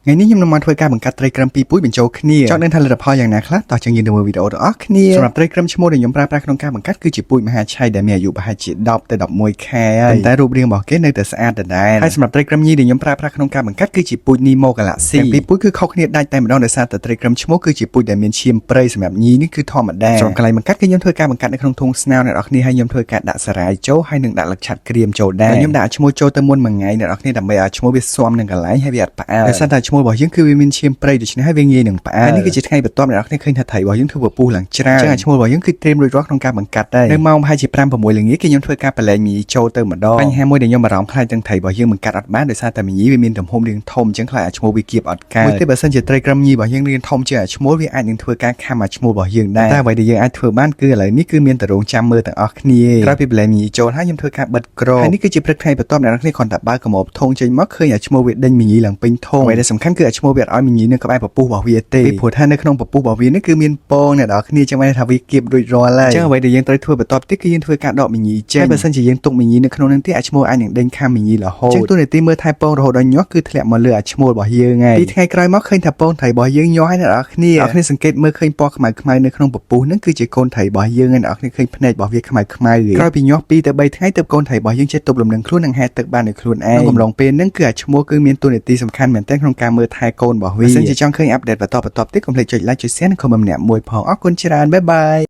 ថ្ងៃនេះខ្ញុំនឹងមកធ្វើការបង្កាត់ត្រីក្រឹមពីរពូជបញ្ចូលគ្នាចង់ដឹងថាលទ្ធផលយ៉ាងណាខ្លះតោះចឹងយើងទៅមើលវីដេអូទាំងអស់គ្នាសម្រាប់ត្រីក្រឹមឈ្មោះដែលខ្ញុំប្រើប្រាស់ក្នុងការបង្កាត់គឺជាពូជមហាឆៃដែលមានអាយុប្រហែលជា10ទៅ11ខែហើយប៉ុន្តែរូបរាងរបស់គេនៅតែស្អាតដដែលហើយសម្រាប់ត្រីក្រឹមញីដែលខ្ញុំប្រើប្រាស់ក្នុងការបង្កាត់គឺជាពូជ Nemo Galaxy ទាំងពីរពូជគឺខុសគ្នាដាច់តែម្ដងដោយសារតែត្រីក្រឹមឈ្មោះគឺជាពូជដែលមានឈាមព្រៃសម្រាប់ញីនេះគឺធម្មតាសម្រាប់កន្លែងបង្កាត់គឺខ្ញុំធ្វើការបង្កាត់នៅក្នុងធុងស្នោអ្នកនរគ្នាហើយខ្ញុំធ្វើការដាក់សារាយចូលហើយនឹងដាក់លឹកឆាត់ក្រៀមចូលដែរខ្ញុំដាក់ឈ្មោះចូលទៅមុនមួយថ្ងៃអ្នកនរគ្នាដើម្បីឲ្យឈ្មោះវាស៊ាំនឹងកន្លែងហើយវាអត់ផ្អើលដោយសារតែឈ្មោះរបស់យើងគឺវាមានឈាមព្រៃដូច្នេះហើយវាងាយនឹងផ្អើលហើយនេះគឺជាថ្ងៃបន្ទាប់អ្នកនរគ្នាឃើញថាត្រីរបស់យើងធ្វើពពុះឡើងច្រើនចឹងអាឈ្មោះរបស់យើងគឺត្រៀមរួចរាល់ក្នុងការបង្កាត់ដែរនៅម៉ោងប្រហែលជា5 6ល្ងាចគឺខ្ញុំធ្វើការប្រឡែងមីចូលទៅម្ដងបញ្ហាមួយដែលខ្ញុំបារម្ភខ្លាចទាំងត្រីរបស់យើងបង្កាត់អត់បានដោយសារតែមីវាមានទំហំរាងធំចឹងខ្លាចអាឈ្មោះវាគៀបអត់កើតមួយទៀតបើសិនជាត្រីក្រឹមញីរបស់យើងរាងធំជាងអាឈ្មោះវាអាចនឹងធ្វើការខាំអាឈ្មោះរបស់យើងដែរតែអ្វីដែលយើងអាចធ្វើបានគឺឥឡូវនេះគឺមានតែរងចាំមើលទាំងអស់គ្នាក្រោយពីប្រឡែងមីចូលហើយខ្ញុំធ្វើការបិទគ្របហើយនេះគឺជាព្រឹកថ្ងៃបន្ទាប់អ្នកនរគ្នាគ្រាន់តែបើកការបធុងចេញមកឃើញអាឈ្មោះវាដេញមីឡើងពេញធុងអ្វីដែលសំខាន់គឺអាឈ្មោះវាអត់ឲ្យមីនៅក្បែរពពុះរបស់វាទេពីព្រោះថានៅក្នុងពពុះរបស់វានេះគឺមានពងអ្នកនរគ្នាចឹងបានថាវាគៀបរួចរាល់ហើយចឹងអ្វីដែលយើងត្រូវធ្វើបន្ទាប់ទៀតគឺយើងធ្វើការដកមីចេញហើយបើសិនជាយើងទុកមីនៅក្នុងនឹងទៀតអាឈ្មោះអាចនឹងដេញខាំមីរហូតចឹងទូនាទីមើលថែពងរហូតដល់ញាស់គឺធ្លាក់មកលើអាឈ្មោះរបស់យើងហើយពីថ្ងៃក្រោយមកឃើញថាពងត្រីរបស់យើងញាស់ហើយអ្នកនរគ្នាអ្នកនរគ្នាសង្កេតមើលឃើញពណ៌ខ្មៅខ្មៅនៅក្នុងពពុះហ្នឹងគឺជាកូនត្រីរបស់យើងហើយអ្នកនរគ្នាឃើញភ្នែករបស់វាខ្មៅខ្មៅក្រោយពីញាស់2ទៅ3ថ្ងៃទើបកូនត្រីរបស់យើងចេះទប់លំនឹងខ្លួននិងហែលទឹកបានដោយខ្លួនឯងក្នុងកំឡុងពេលហ្នឹងគឺអាឈ្មោះគឺមានតួនាទីសំខាន់មែនទែនក្នុងការមើលថែកូនរបស់វាបើសិនជាចង់ឃើញ update បន្តបន្តទៀតកុំភ្លេចចុច like ចុច share និង comment ម្នាក់មួយផងអរគុណច្រើន bye bye.